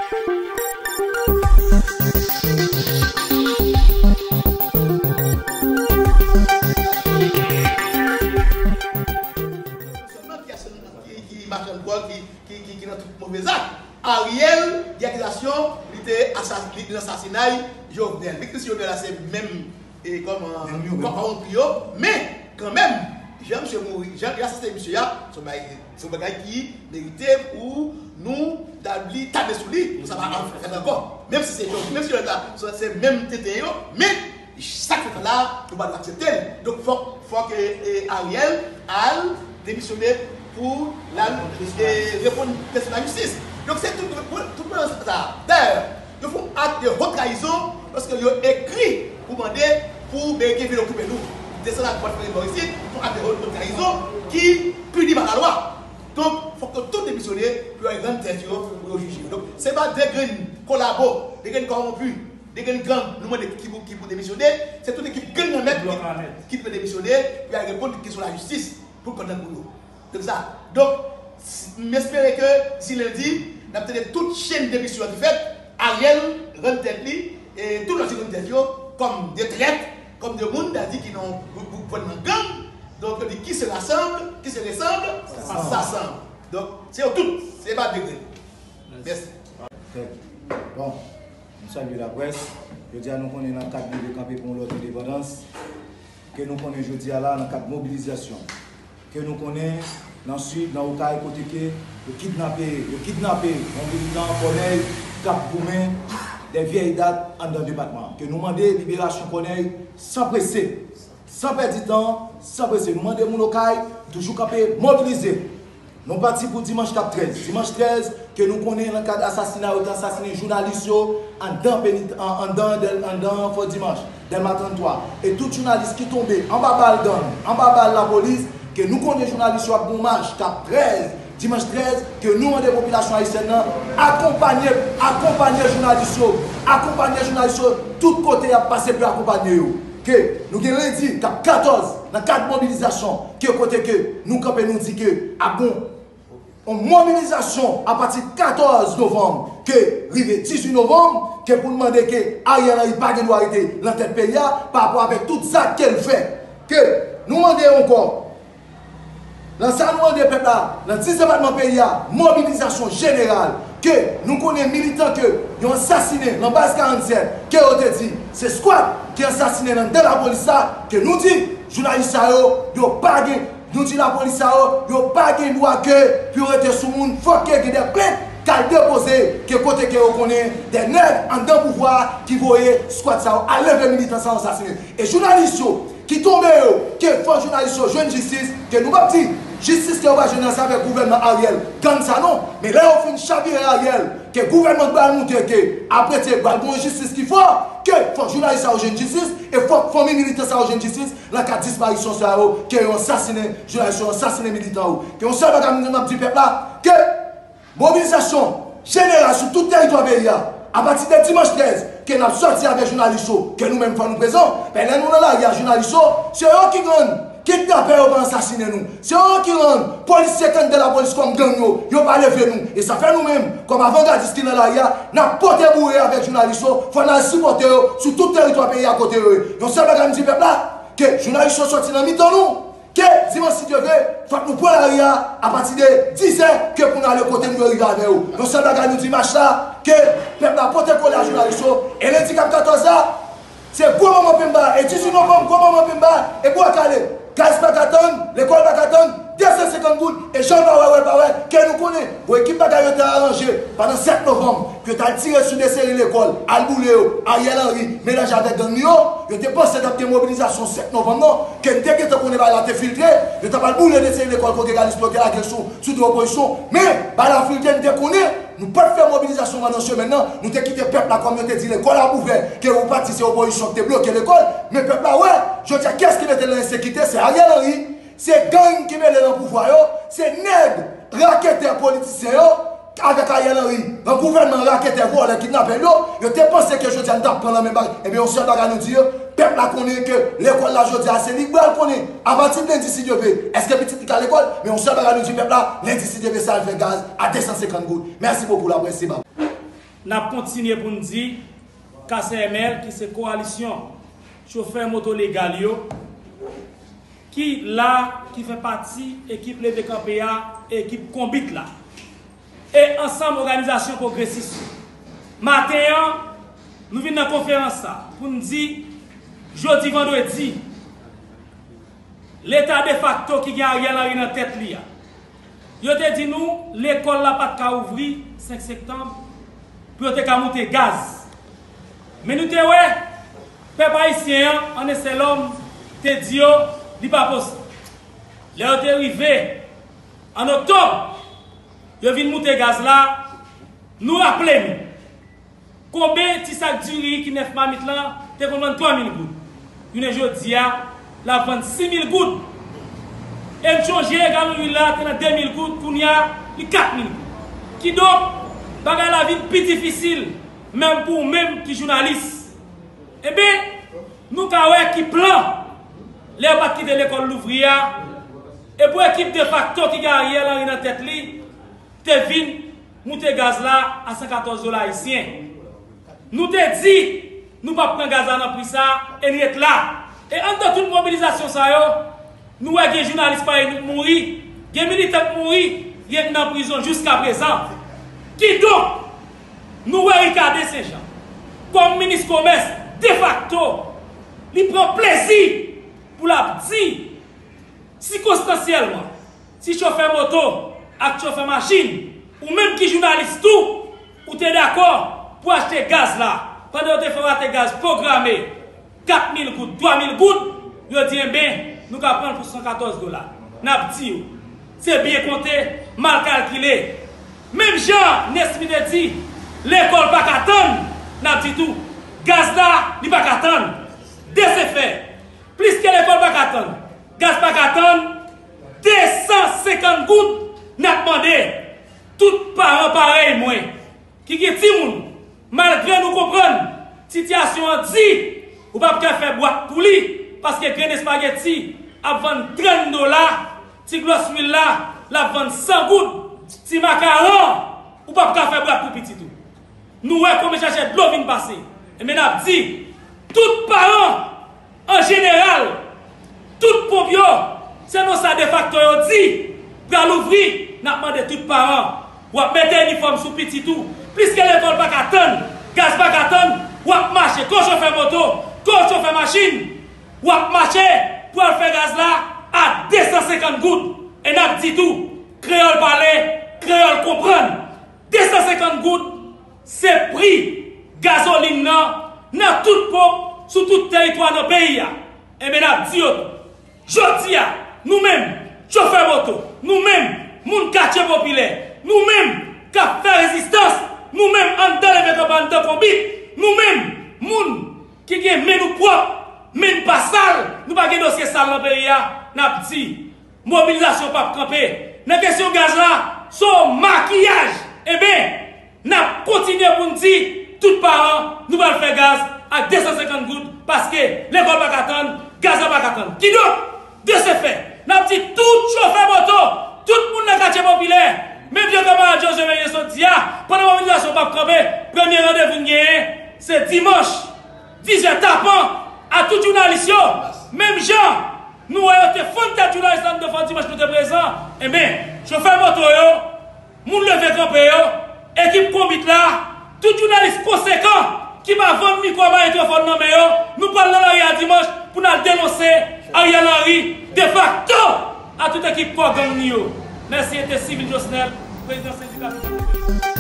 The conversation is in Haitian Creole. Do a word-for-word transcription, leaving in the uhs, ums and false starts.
Ki, ki machann dwòg, ki, ki, ki, ki nan tout move zak. Ariel gen akizasyon li te asas-, li, li nan asasinay Jovenel. Viktim Jovenel la se menm, e, kòman, kòwonpi yo, men kanmenm, jan misye mouri, jan yo asasinen misye a, se yon bagay, se yon bagay ki merite pou nou tabli, tabli sou li, pou sa pa fèt ankò. Menm si se Jovenel, menm si Jovenel la, se, se menm tenten yo, men sa k fèt la, nou pa dwe aksepte l. Donk, fòk, fòk, e, e, Ariel al demisyone pou l al, e, reponn kèsyon lajistis. Donk, se tout, tout, tout pwoblèm sa. Dayè, yo fè yon ak de haute trahison lòske yo ekri pou mande pou Meriken vin okipe nou. Desann ak bòt fè bò isit, fè yon ak de haute, haute trahison ki pini pa lalwa. Donk, fòk yo tout demisyone pou yo al rann tèt yo, pou yo jije yo. Donk, se pa de grenn kolabo, de grenn kòwonpi, de grenn gang, nou mande ki pou, ki pou demisyone, se tout ekip gang nan mèt ki, ki dwe demisyone, pou y al reponn kesyon lajistis pou l konn nan kou yo. Donk sa, donk, s-, m espere ke disi lendi, n ap tande tout chenn demisyon ki fèt, Ariel rann tèt li, e tout lòt yo rann tèt yo, kòm de trèt, kòm de moun, ta di ki nan, pou, pou, pou nan gang, donk yo di qui se rassemble, qui se ressemble, s'assemble. Donk, se yo tout, se pa de grenn. Mèsi. Bon, nou salye laprès. Jodi a nou konnen nan kad leve kanpe pou yon lòt endepandans, ke nou konnen jodi a la nan kad mobilizasyon, ke nou konnen nan Sid, nan Okay, kote ke yo kidnape, yo kidnape yon militan Kònèy k ap goumen de vyèy dat anndan depatman an. Ke nou mande liberasyon Kònèy san prese. San pèdi tan, san prese, nou mande moun Okay toujou kanpe mobilize. Nou pati pou dimanch k ap trèz. Dimanch trèz, ke nou konnen nan kad asasina yo te asasinen jounalis yo anndan penit-, an-, anndan Dèl-, anndan Fò Dimanch, Dèlma tranntwa. E tout jounalis ki tonbe anba bal gang, anba bal lapolis, ke nou konnen jounalis yo ap gon mach k ap trèz, dimanch trèz, ke nou mande popilasyon ayisyèn nan akonpanye, akonpanye jounalis yo, akonpanye jounalis yo tout kote y ap pase pou yo akonpanye yo. Ke nou gen lendi k ap katòz nan kad mobilizasyon, ke kote ke nou kanpe nou di ke ap gon yon mobilizasyon apati katòz novanm ke rive dizuit novanm, ke pou n mande ke Ariel Henry pa gen dwa rete nan tèt peyi a pa rapò avèk tout zak ke l fè. Ke nou mande ankò, nan sa nou mande pèp la, nan dis depatman peyi a, mobilizasyon jeneral, ke nou konnen militan ke yo ansasinen nan baz karannsèt, ke yo te di se skwat ki ansasinen nan de lapolis la, ke nou di jounalis sa yo, yo pa gen, nou di lapolis sa yo, yo pa gen dwa ke pou yo rete sou moun, fòk ke gen de plent k al depoze, ke kote ke yo konnen de nèg anndan pouvwa a ki voye skwat sa yo al leve militan sa yo ansasinen. E jounalis yo, ki tonbe yo, ke fò jounalis yo jwenn jistis, ke nou p ap di jistis ke yo pa jwenn nan se avèk gouvènman Ariel, gang sa non. Men lè yo fin chavire Ariel, ke gouvènman ba l moute ke apre te ba l gon jistis ki fò, ke fòk jounalis sa yo jwenn jistis, e fòk fanmi militan sa yo jwenn jistis, nan ka disparisyon sa yo, ke yo ansasinen jounalis yo, ansasinen militan yo. Ke yon sèl bagay m ap di pèp la, ke mobilizasyon jeneral sou tout tèritwa peyi a, apati de dimanch trèz, ke n ap sòti avèk jounalis yo, ke nou menm fò nou prezan. Men lè nou nan lari a, jounalis yo, se yo ki rann kidnapè yo pa ansasinen nou. Se yo ki rann polisye k anndan lapolis kòm gang yo, yo pa leve nou. E sa fè nou menm, kòm avangardis ki nan lari a, n ap pote boure avèk jounalis yo, fò n al sipòte yo sou tout tèritwa peyi a kote yo ye. Yon sèl bagay m di pèp la, ke jounalis yo sòti nan mitan nou, ke dimanch si Dye vle, fòk nou pran lari a, apati de dizè, ke pou n ale kote nou dwe rive avè yo. Yon sèl bagay nou di mach la, ke pèp la pote kole a jounalis yo, e lendi k ap katòz la, se gwo manman penba, e dizuit novanm, gwo manman penba, e bwa kale. Gaz pa ka tann, lekòl pa ka tann, de san senkant goud, e jan l pa wè, wè l pa wè, ke nou konnen, bon, ekip bagay yo te aranje, pandan sèt novanm, ke yo t al tire sou de seri lekòl, al boule yo, Ariel Henry, melanje avèk gang li yo, yo te panse t ap gen mobilizasyon sèt novanm nan, ke n te gentan konnen bagay la te filtre, yo t ap al boule de seri lekòl Kongregalis pou yo te lage l sou, sou de opozisyon, men, bagay la filtre, n te konnen, nou pa t fè mobilizasyon pandan semèn nan, nou te kite pèp la, kòm yo te di lekòl ap ouvè, ke ou pa t di se opozisyon ki te bloke lekòl, men pèp la wè, jodi a, kiyès ki mete l nan ensekirite? Se Ariel Henry, se gang ki mele nan pouvwa yo, se nèg raketè politisyen yo, avèk Ariel Henry, nan gouvènman raketè, vòlè, kidnapè yo, yo te panse ke jodi a n t ap pran nan men bagay. Ebyen, yon sèl bagay nou di yo, pèp la konnen ke lekòl la jodi a, se li k pral konnen. Apati de lendi, si Dye vle, èske pitit li ka lekòl? Men yon sèl bagay nou di pèp la, lendi, si Dye vle, sa al fè gaz a de san senkant goud. Mèsi bokou, laprès, se ba. N ap kontinye pou n di K C M L, ki se Kowalisyon Chofè Moto Legal yo, ki la, ki fè pati ekip Leve Kanpe a, ekip Konbit la, e ansanm òganizasyon pwogresis yo. Maten an, nou vin nan konferans sa pou n di, jodi vandredi, Leta defakto ki gen Ariel Henry nan tèt li a, yo te di nou lekòl la pa t ka ouvri senk septanm pou yo te ka moute gaz. Men nou te wè, pèp ayisyen an, an en sèl òm, te di yo li pa posib. Lè yo te rive an oktòb, yo vin moute gaz la, nou raple nou, konbyen ti sak diri ki nèf mamit lan te konn vann twa mil goud? Jounen jodi a, l ap vann sis mil goud. E m chonje galon luil la te nan de mil goud, kounye a, li kat mil goud. Kidonk, bagay la vin pi difisil, menm pou ou menm ki jounalis. Enben, nou ka wè ki plan, lè yo pa t kite lekòl louvri a, e pou ekip defakto ki gen Ariel Henry nan tèt li, te vin moute gaz la a san katòz dola ayisyen. Nou te di, nou p ap pran gaz la nan pri sa, e n ret la. E anndan tout mobilizasyon sa yo, nou wè gen jounalis parèy nou k mouri, gen militan k mouri, gen k nan prizon jiskaprezan. Kidonk, nou wè Ricardin Saint Jean, kòm minis komès defakto, li pran plezi pou l ap di, sikonstansyèlman, si chofè moto ak chofè machin, ou menm ki jounalis tou, ou te dakò pou achte gaz la, pandan yo te fè rate gaz pwograme kat mil goud, twa mil goud, yo di, enben, nou ka pran l pou san katòz dola. N ap di yo, se byen konte, mal kalkile. Menm jan Nesmy te di, lekòl pa ka tann, n ap di tou, gaz la, li pa ka tann. De se fè, pliske lekòl pa ka tann, gaz pa ka tann, de san senkant goud n ap mande. Tout paran parèy mwen ki gen timoun, malgre nou konprann sitiyasyon an di, ou p ap ka fè bwat pou li, paske grenn espageti ap vann trant dola, ti glòs luil la, l ap vann san goud, ti makawon, ou p ap ka fè bwat pou pitit ou. Nou wè konbyen chachè dlo vin pase. Enben, n ap di, tout paran, an jeneral, tout ponp yo, se non sa defakto yo di, pral ouvri, n ap mande tout paran, w ap mete inifòm sou pitit ou, pliske lekòl pa ka tann, gaz pa ka tann, w ap mache, ke w chofè moto, ke w chofè machin, w ap mache pou al fè gaz la a de san senkant goud. E n ap di tou, kreyòl pale, kreyòl konprann. De san senkant goud, se pri gazolin nan, nan tout ponp, sou tout teritwa nan peyi a. Enben, n ap di yo tou, jodi a, nou menm, chofè moto, nou menm, moun katye popilè, nou menm, k ap fè rezistans, nou menm, anndan Leve Kanpe, anndan Konbit, nou menm, moun ki gen men nou pwòp, men n pa sal, nou pa gen dosye sal nan peyi a, n ap di, mobilizasyon p ap kanpe. Nan kesyon gaz la, se yon makiyaj. Enben, n ap kontinye pou n di, tout paran, nou pral fè gaz ak de san senkant goud, paske lekòl pa ka tann, gaz la pa ka tann. Kidonk, de se fè, n ap di tout chofè moto, tout moun nan katye popilè, menm jan kanmarad Josué Mérien sot di a, pandan mobilizasyon p ap kanpe, premye randevou n genyen, se dimanch, diz è tapan, a tout jounalis yo, menm jan nou wè yo te fann tèt jounalis la, nou te fè dimanch nou te prezan, enben, chofè moto yo, moun Leve Kanpe yo, ekip Konbit la, tout jounalis konsekan ki pa vann mikwo a mayetrofòn nan men yo, nou pral nan lari a dimanch pou n al denonse Ariel Henry defakto a tout ekip kò gang li yo. Mèsi, se te Civil Josnel, prezidan sendika.